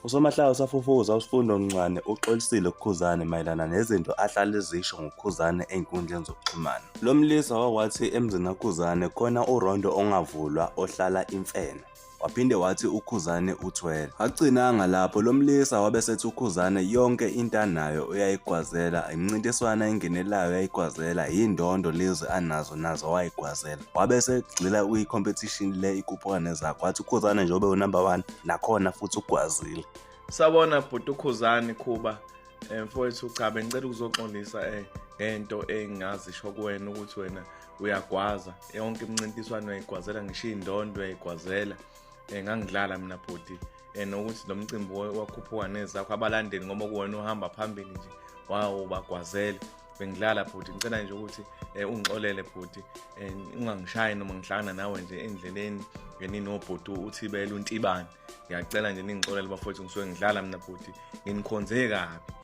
Usomahlaya osafufusa uSfundo Ncwane uxolisile kuKhuzani mayelana nezinto ahlale ezisho ngoKhuzani ey'nkundleni zokuxhumana. Lo mlisa wakwathi emzini kaKhuzani khona urondo ongavulwa ohlala imfene. Waphinde wathi uKhuzani uthwele. Akugcinanga lapho, lo mlisa wabe esethi uKhuzani yonke into anayo uyayigwazela, imincintiswano ayingenelayo uyayigwazela, yindondo lezi anazo nazo wayigwazela. Wabe esegxila kwi-competition le ikhuphuka nezakho, wathi uKhuzani njengoba ewunumber one nakhona futhi ugwazile. Sawubona bhuti uKhuzani Khuba, mfowethu, cha, bengicela ukuzoxolisa ngento engingazisho kuwena ukuthi wena uyagwaza yonke imincintiswano, uyayigwazela, ngisho iy'ndondo uyayigwazela. Ngangidlala mina bhuti, nokuthi lo mcimbi wakhuphuka nezakho abalandeli ngoba kuwena uhamba phambili nje wawo bagwazele. Bengidlala bhuti, ngicela nje ukuthi ungixolele bhuti, ungangishayi noma ngihlangana nawe nje endleleni nginobhuti uthibele untibane. Ngiyacela nje ningixolele bafowethu, ngisuke ngidlala mina bhuti, nginikhonze kabi.